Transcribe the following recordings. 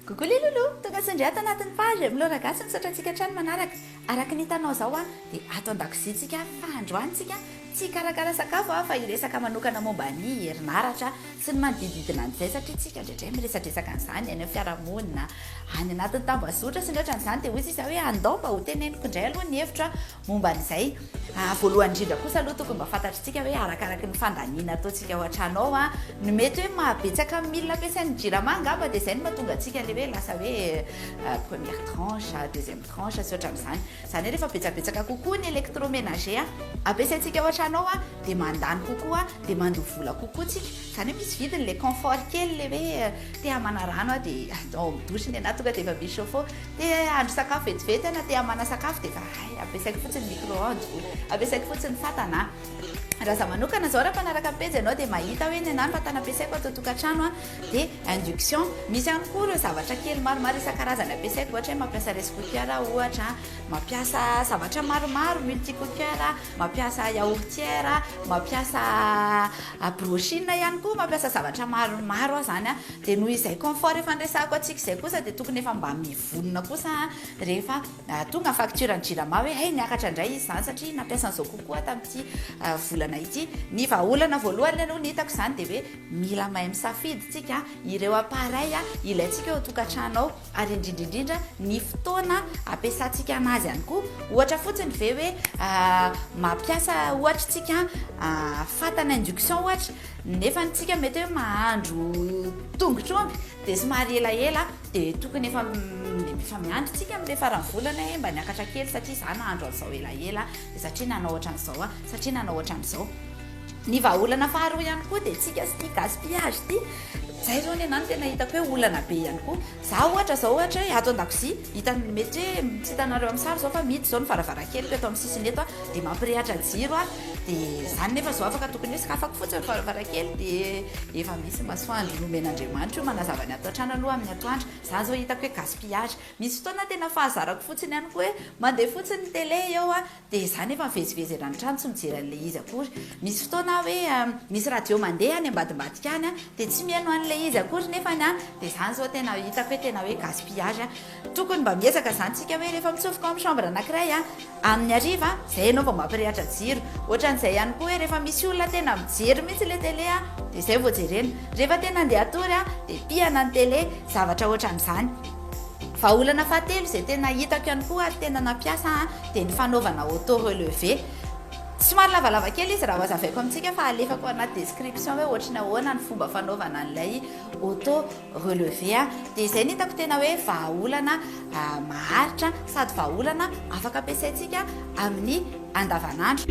Coucou les loulous! Tonga soa indray ato anatin'ny page Milôra Gasy misaotra antsika hatrany manaraka. Araka ny hitanao izao dia ato an-dakozia tsika fa androany tsika tsy hikarakara sakafo fa hiresaka manokana momba ny herinaratra sy ny manodididina an'izay satria tsika indraindray miresadresaka an'izany any amin'ny fiarahamonina, any anatin'ny tambazotra sy ny ohatran'izany dia hoy sisa hoe andao mba ho teneniko indray aloha ny hevitro momba an'izay. Voalohany indrindra kosa aloha tokony mba fantatritsika hoe arakaraky ny fandaniana ataontsika ao an-trano ao no mety hoe mahabetsaka ny milina ampiasain'ny Jirama angamba dia izay no mahatonga antsika ilay hoe lasa hoe première tranche, deuxième tranche sy ohatran'izany. Izany hoe rehefa betsabetsaka kokoa ny électroménager ampiasaintsika ao an-trano ao dia mandany kokoa dia mandoa vola kokoa tsika. Izany hoe misy vidiny ilay confort kely ilay hoe te hamana rano aho dia ao amin'ny douche ny anah tonga dia efa misy chauffe-eau. Te hahandro sakafo vetivety aho na te hamana sakafo dia efa hay, ampiasaiko fotsiny micro-ondes, ampiasaiko fotsiny fatana. Raha za manokana izao raha mpanaraka pejy ianao dia mahita hoe ny anah ny fatana ampiasaiko ato an-tokantrano dia induction. Misy ihany koa ireo zavatra kely maromaro isan-karazany ampiasaiko ohatra hoe mampiasa rice cooker aho ohatra, mampiasa zavatra maromaro, multi cooker, mampiasa yaourtière, mampiasa brushing ihany koa, mampiasa zavatra maromaro aho izany an. Dia noho izay confort efa niresahako antsika izay kosa dia tokony efa mba mivonona kosa rehefa tonga ny facture ny jirama hoe hay niakatra indray izy izany satria nampiasa an'izao kokoa aho tamin'ity volana ity. Ny vahaolana voalohany aloha ny hitako izany dia hoe mila mahay misafidy tsika ireo appareil ilaintsika ao an-tokantrano ao ary indrindra indrindra ny fotoana ampiasantsika anazy ihany koa. Ohatra fotsiny ve hoe mampiasa ohatra tsika fatana induction ohatra Nefa ny tsika mety hoe mahandro tongotr'omby dia somary elaela dia tokony efa efa miandry tsika amin'ilay faran'ny volana hoe mba niakatra kely satria za nahandro an'izao elaela dia satria nanao ohatran'izao aho satria nanao ohatran'izao. Ny vahaolana faharoa ihany koa dia tsika sy ity gaspillage ity, zay zao ny anah no tena hitako hoe olana be ihany koa. Za ohatra zao ohatra hoe ato an-dakozia, hitan'ny mety hoe tsy hitanareo amin'ny sary zao fa mihidy zao ny varavarankeliko eto amin'ny sisiny eto dia mampirehatra jiro aho dia zany nefa zao afaka tokony hoe sokafako fotsiny ny varavarankely dia efa misy masoandro nomen'Andriamanitra io manazava ny ato an-trano aloha amin'ny atoandro. Zany zao hitako hoe gaspillage. Misy fotoana tena fahazarako fotsiny ihany koa hoe mandeha fotsiny ny télé eo Dia za nefa mivezivezy eran'ny trano tsy mijery an'ilay izy akory. Misy fotoana aho hoe misy radio mandeha any ambadimbadika any dia tsy mihaino an'ilay izy akory nefany an, dia izany izao tena hitako hoe tena hoe gaspillage an. Tokony mba miezaka izany tsika hoe rehefa mitsofoka ao amin'ny chambre anankiray an, amin'ny hariva, izay ianao vao mampirehatra jiro. Ohatran'izay ihany koa hoe rehefa misy olona tena mijery mihitsy ilay télé an, dia izay vao jerena. Rehefa tena andeha hatory an, dia pihana ny télé, zavatra ohatran'izany. Vahaolana fahatelo izay tena hitako ihany koa ary tena nampiasa dia ny fanaovana auto relevé. Somary lavalava kely izy raha ho azavaiko amintsika fa alefako anaty description hoe ohatry ny ahoana ny fomba fanaovana an'ilay auto relevé. Dia izay no hitako tena hoe vahaolana maharitra sady vahaolana afaka ampiasaintsika amin'ny andavanandro.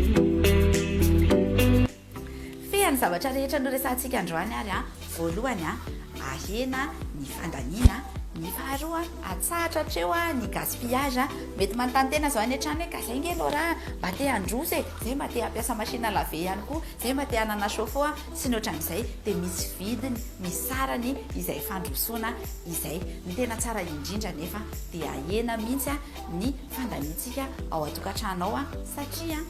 Fehan'ny zavatra rehetra noresahantsika androany ary an, voalohany an, ahena ny fandaniana, ny faharoa an, atsahatra hatreo an ny gaspillage an, mety manontany tena zao any an-trano hoe ka zay nge Laura an, mba te handroso e, zay mba te hampiasa machine à laver ihany koa, zay mba te hanana chauffe-eau an, sy ny ohatran'izay, dia misy vidiny, misy sarany izay fandrosoana izay. Ny tena tsara indrindra anefa dia ahena mihitsy an ny fandaniantsika ao an-tokantrano ao an, satria.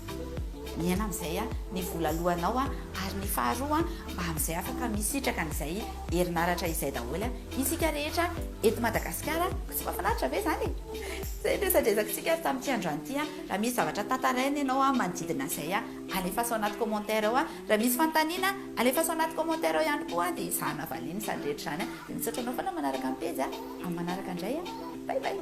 Mihena amin'izay ny vola aloanao ary ny faharoa mba amin'izay afaka misitraka an'izay herinaratra izay daholo isika rehetra eto Madagasikara. Tsy mahafinaritra ve izany e? Izay ny resadresakitsika ary tamin'ity androany ity. Raha misy zavatra tantaraina ianao manodidina an'izay, alefaso anaty commentaire ao. Raha misy fanontaniana, alefaso anaty commentaire ao ihany koa dia ezahana valiana izany rehetra izany. Dia misaotra anao foana manaraka ny pejy. Amin'ny manaraka indray. Bye bye.